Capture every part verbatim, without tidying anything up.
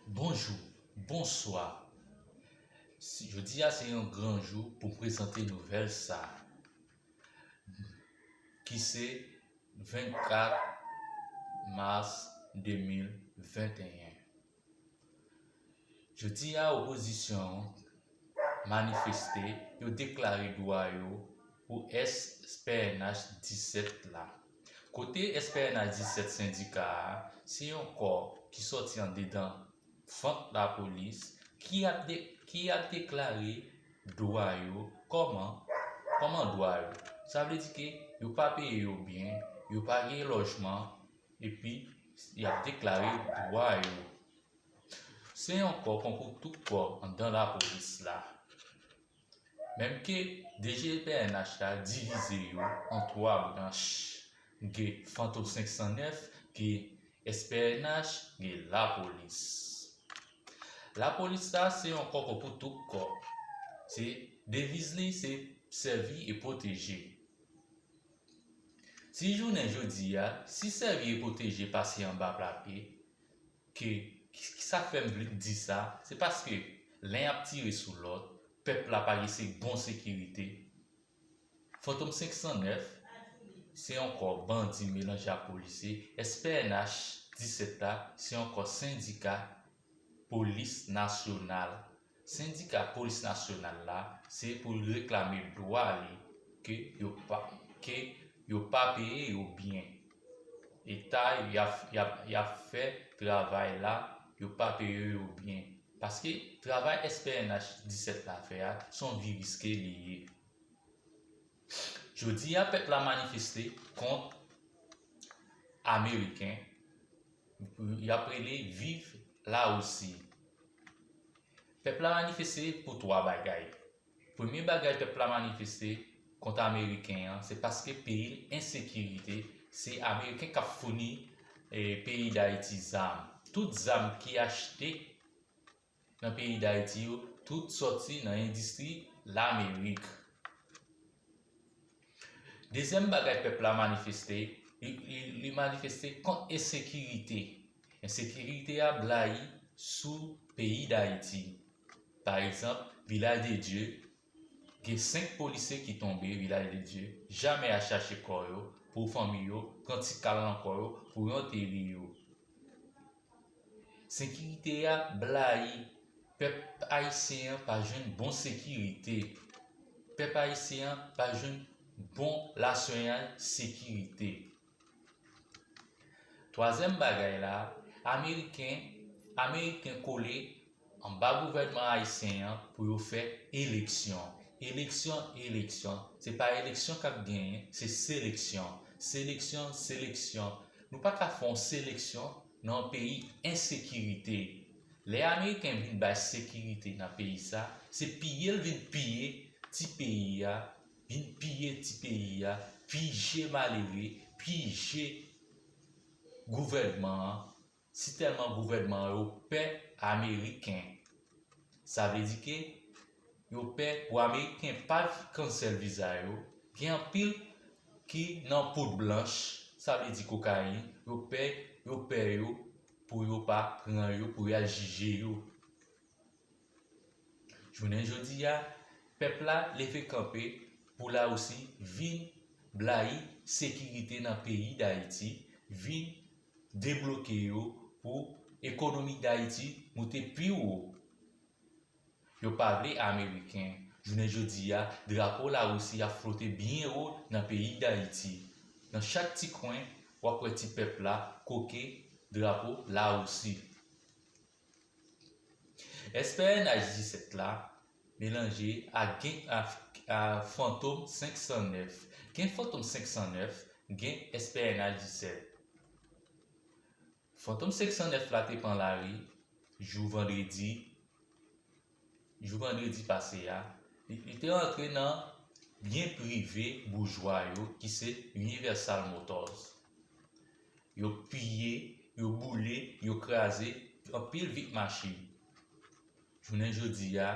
Bonjou, bonswa. Si- Jodi a se yon gran jou pou m prezante nouvèl sa a, ki se vennkat mas de mil venteyen. Jodi a, opozisyon an manifeste, yo deklare dwa yo pou S P N H disèt la. Kote S P N H disèt sendika a, se yon kò ki sòti andedan vant lapolis ki ap de- ki ap deklare dwa yo kòman kòman dwa yo. Sa vle di ke yo pa peye yo byen, yo pa gen lòjman, epi y ap deklare dwa yo. Se yon kò konkou tout kò anndan lapolis la. Menm ke D G P N H la divize yo an twa branch. Gen Fantom senk san nèf, gen S P N H, gen lapolis. Lapolis la se yon kò konkou tout kò. Se deviz li se sèvi e pwoteje. Si jounen jodi a, si sèvi e pwoteje pase anba plapye, ke ki sa k fè m vle di sa, se paske len ap tire sou lòt, pèp la pa gen se bon sekirite. Fantom senk san nèf se yon kò bandi melanje ak polisye. S P N H disèt la se yon kò sendika polis nasyonal. Sendika polis nasyonal la se pou l reklame dwa li ke yo pa ke yo pa peye yo byen. Eta y ap y ap y ap fè travay la, yo pa peye yo byen. Paske travay S P N H disèt la fè a se yon vi riske li ye. Jodi a pèp la manifeste kont Ameriken, y ap rele Viv Larisi. Pèp la manifeste pou twa bagay. Premye bagay pèp la manifeste kont Ameriken an, se paske peyi l ensekirite, se Ameriken k ap founi eh, peyi Dayiti zam. Tout zam ki achte nan peyi Dayiti yo, tout sòti nan endistri Lamerik. Dezyèm bagay pèp la manifeste, li, li, li manifeste kont ensekirite. Ensekirite a blayi sou peyi Dayiti. Pa egzanp, Vilaj de Dye, gen senk polisye ki tonbe Vilaj de Dye, jamè a chache kò yo pou fanmi yo pran ti kal nan kò yo pou yo antere yo. Sekirite a blayi, pèp ayisyen an pa jwenn bon sekirite. Pèp ayisyen an pa jwenn bon laswenyay sekirite. Twazyèm bagay la, Ameriken, Ameriken kole anba gouvènman ayisyen an pou yo fè eleksyon. Eleksyon, eleksyon. Se pa eleksyon k ap genyen, se seleksyon. Seleksyon, seleksyon. Nou pa ka fè yon seleksyon nan yon peyi ensekirite. Lè Ameriken vin bay sekirite nan peyi sa, se piye l vin piye ti peyi a, vin piye ti peyi a, pije malere, pije gouvènman an, si tèlman gouvènman yo pè Ameriken. Sa vle di ke yo pè pou Ameriken pa cancel viza yo. Gen anpil ki nan poud blanch, sa vle di kokayin, yo pè, yo pè yo pou yo pa pran yo, pou y al jije yo. Jounen jodi a, pèp la leve kanpe pou Larisi vin blayi sekirite nan peyi Dayiti, vin debloke yo pou ekonomi Dayiti moute pi wo. Yo pa vle Ameriken. Jounen jodi a, drapo Larisi ap flote byen wo nan peyi Dayiti. Nan chak ti kwen, w ap wè ti pèp la koke drapo Larisi. S P N H disèt la melanje ak gen a, a Fantom senk san nèf. Gen Fantom senk san nèf, gen S P N H disèt. Fantom senk san nèf la te pran lari jou vandredi, jou vandredi pase a. Li, li te rantre nan byen prive boujwa yo ki se Universal Motors. Yo piye, yo boule, yo kraze anpil vit machin. Jounen jodi a,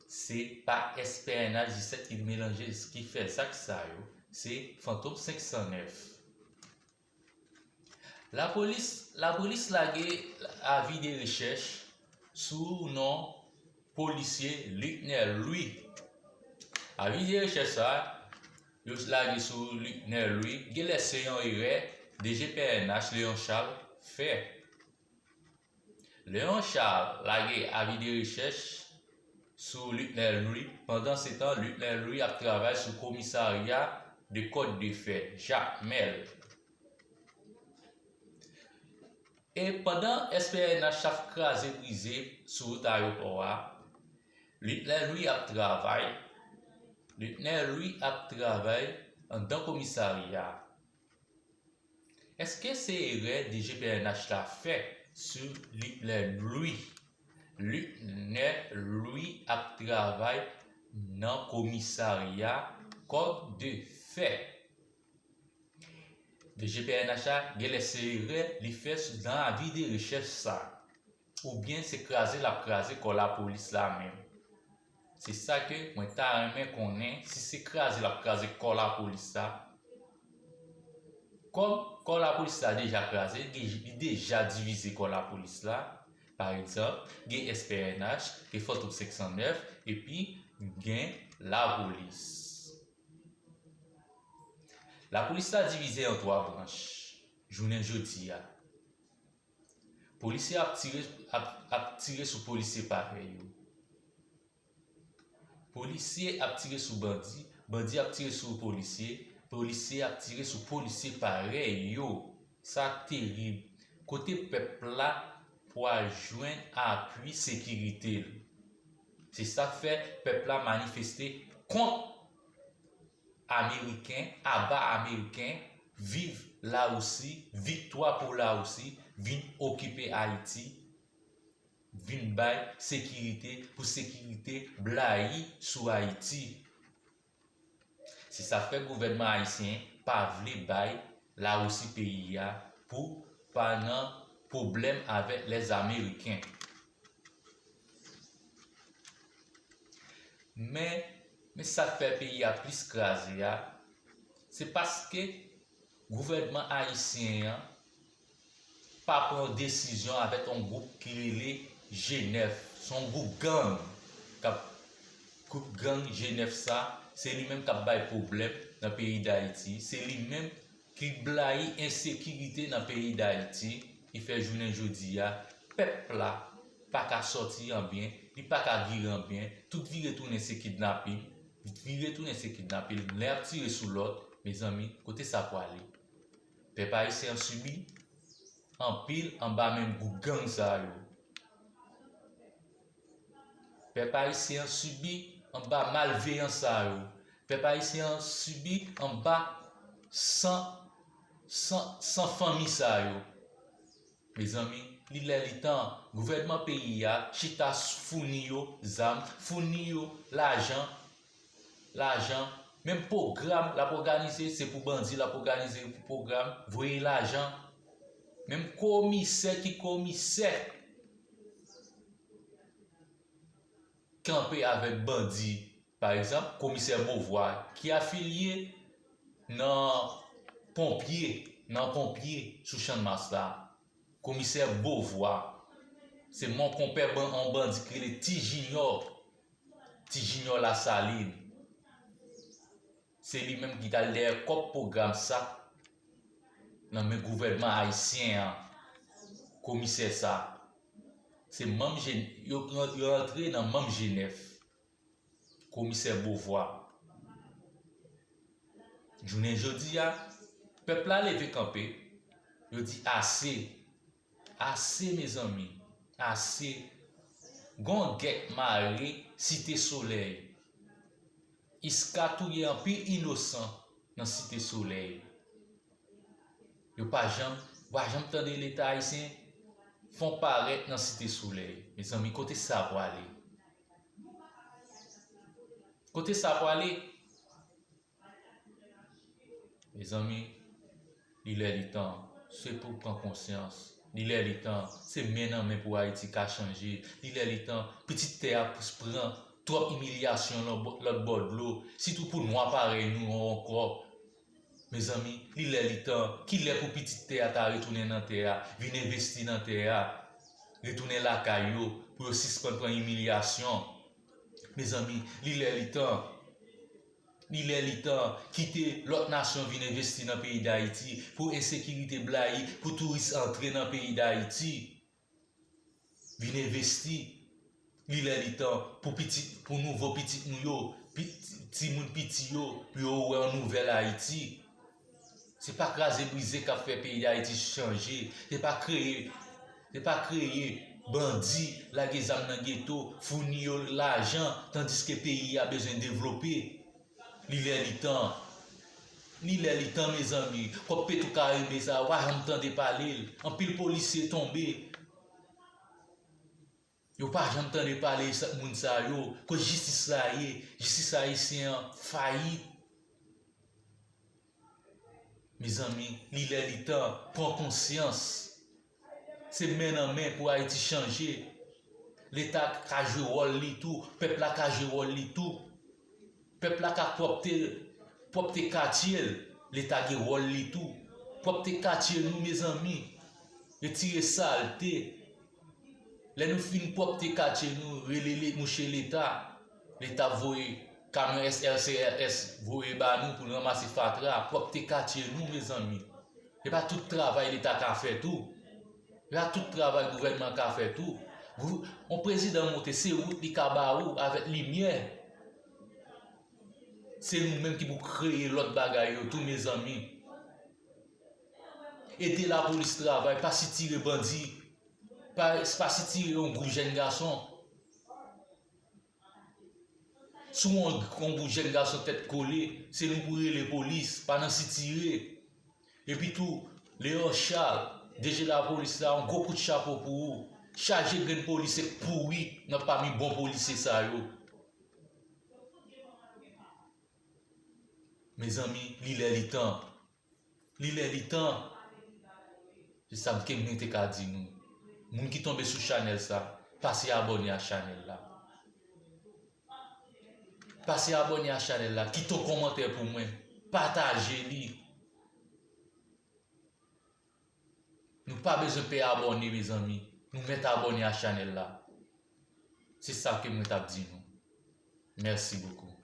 se pa S P N H disèt ki melanje, ki fè zak sa yo, se Fantom senk san nèf. Lapolis, lapolis lage avi de rechèch sou non polisye Luckner Louis. Avi de rechèch sa, yo lage sou Luckner Louis, genlè se yon erè D G P N H Léon Charles fè. Léon Charles lage avi de rechèch sou Luckner Louis. Pandansetan, Luckner Louis ap travay sou komisarya de Kòdefè, Jakmèl. E pandan S P N H ap kraze brize sou wout ayewopò a, Luckner Louis ap travay. Luckner Louis ap travay anndan komisarya a. Èske se erè D G P N H la fè sou Luckner Louis? Luckner Louis ap travay nan komisarya Kòdefè. D G P N H la genlè se erè li fè nan avi de rechèch sa. Oubyen se kraze l ap kraze kò lapolis la menm. Se sa ke mwen ta renmen konnen, si se kraze l ap kraze kò lapolis la. Kòm kò lapolis la deja kraze, li deja divize kò lapolis la. Pa egzanp, gen S P N H, gen Fantom senk san nèf, epi gen lapolis. Lapolis la divize an twa branch jounen jodi a. Polisye ap tire, ap, ap tire sou polisye parèy yo. Polisye ap tire sou bandi, bandi ap tire sou polisye, polisye ap tire sou polisye parèy yo. Sa terib. Kote pèp la pral jwenn apui sekirite l? Se sa k fè pèp la manifeste kont Ameriken, aba Ameriken, viv Larisi, viktwa pou Larisi, vin okipe Ayiti, vin bay sekirite pou sekirite blayi sou Ayiti. Se sa k fè gouvènman ayisyen pa vle bay Larisi peyi a pou pa nan pwoblèm avèk lèzameriken. Men, men sa k fè peyi a plis kraze a, se paske gouvènman ayisyen an pa pran desizyon avèk yon gwoup ki rele G nèf. Se yon gwoup gang k ap, gwoup gang G nèf sa, se li menm k ap bay pwoblèm nan peyi Dayiti. Se li menm ki blayi ensekirite nan peyi Dayiti, ki fè jounen jodi a, pèp la pa ka sòti an byen, li pa ka vire an byen, tout vire tounen se kidnapin, vire tounen se kidnapin, lè y ap tire sou lòt, mezanmi, kote sa pwale? Pèp ayisyen an sibi anpil anba men gwoup gang sa yo. Pèp ayisyen an sibi anba malveyan sa yo. Pèp ayisyen an sibi anba san, san, san fanmi sa yo. Mezanmi, li lè li tan gouvènman peyi a chita founi yo zam, founi yo lajan, lajan. Menm pwogram l ap òganize, se pou bandi l ap òganize pwogram, voye lajan. Menm komisè ki komisè kanpe avèk bandi. Pa egzanp, komisè Beauvoir, ki afilye nan ponpye, nan ponpye sou Channmas la. Komisè Beauvoir, se mon konpè ban-, yon bandi ki rele Ti Jinyò, Ti Jinyò Lasalin. Se li menm ki t al dèyè kòb pwogram sa nan men gouvènman ayisyen an. Komisè sa, se manm G-, yo, yo rantre nan manm G nèf. Komisè Beauvoir. Jounen jodi a, pèp la leve kanpe, yo di ase. Ase, mezanmi, ase. Gon gèk mare Site Solèy. Iska touye anpil inosan nan Site Solèy. Yo pa janm, ou pa janm tande Leta ayisyen fè yon parèt nan Site Solèy. Mezanmi, kote sa pwale? Kote sa pwale? Mezanmi, li lè li tan, se pou pran konsyans. Li lè li tan, se men nan men pou Ayiti ka chanje. Li lè li tan, pitit tè a pran twòp imilyasyon lòt bò, lòt bò dlo, sitou pou nwa parèy nou ankò. Mezanmi, li lè li tan. Kilè pou pitit tè a ta retounen nan tè a, vin envesti nan tè a, retounen lakay yo, pou yo sispann pran imilyasyon? Mezanmi, li lè li tan. Li lè li tan. Kite lòt nasyon vin envesti nan peyi Dayiti, pou ensekirite blayi, pou touris antre nan peyi Dayiti. Vin envesti. Li lè li tan pou pitit, pou nouvo pitit nou yo, pi-, timoun piti yo, pou yo wè yon nouvèl Ayiti. Se pa kraze brize k ap fè peyi Dayiti chanje. Se pa kreye, se pa kreye bandi, lage zam nan geto, founi yo lajan, tandiske peyi a bezwen devlope. Li lè li tan. Li lè li tan, mezanmi. Kòb Petwokaribe sa, w pa janm tande pale l. Anpil polisye tonbe. Yo pa janm tande pale sa, moun sa yo. Kot jistis la ye? Jistis ayisyen an fayit. Mezanmi, li lè li tan. Pran konsyans. Se men nan men pou Ayiti chanje. Leta ka jwe wòl li tou. Pèp la ka jwe wòl li tou. Pèp la ka pwòpte, pwòpte katye l. Leta gen wòl li tou. Pwòpte katye nou, mezanmi. Retire salte. Lè nou fin pwòpte katye nou, rele le-, mouche Leta. Leta voye kamyon S L C R S voye ba nou pou n ranmase fatra. Pwòpte katye nou, mezanmi. Se pa tout travay Leta ka fè tou. Se pa tout travay gouvènman ka fè tou. Gou-, yon prezidan monte, se wout li ka ba ou avèk limyè. Se nou menm ki pou kreye lòt bagay yo tou, mezanmi. Ede lapolis travay, pa sitire bandi. Pa, pa sitire yon gwoup jèn gason. Si w yon, yon gwoup jèn gason tèt kole, se nou pou rele polis, pa nan sitire. Epi tou, Léon Charles, D G lapolis la, yon gwo kout chapo pou ou. Chaje grenn polisye k pouri nan pami bon polisye sa yo. Mezanmi, li lè li tan. Li lè li tan. Se sa ke mwen te ka di nou. Moun ki tonbe sou chanèl sa, pase abòne a chanèl la. Pase abòne a chanèl la. Kite yon kòmantè pou mwen. Pataje li. Nou pa bezwen pè abòne, mezanmi. Nou mèt abòne a chanèl la. Se sa ke mwen t ap di nou. Mèsi bokou.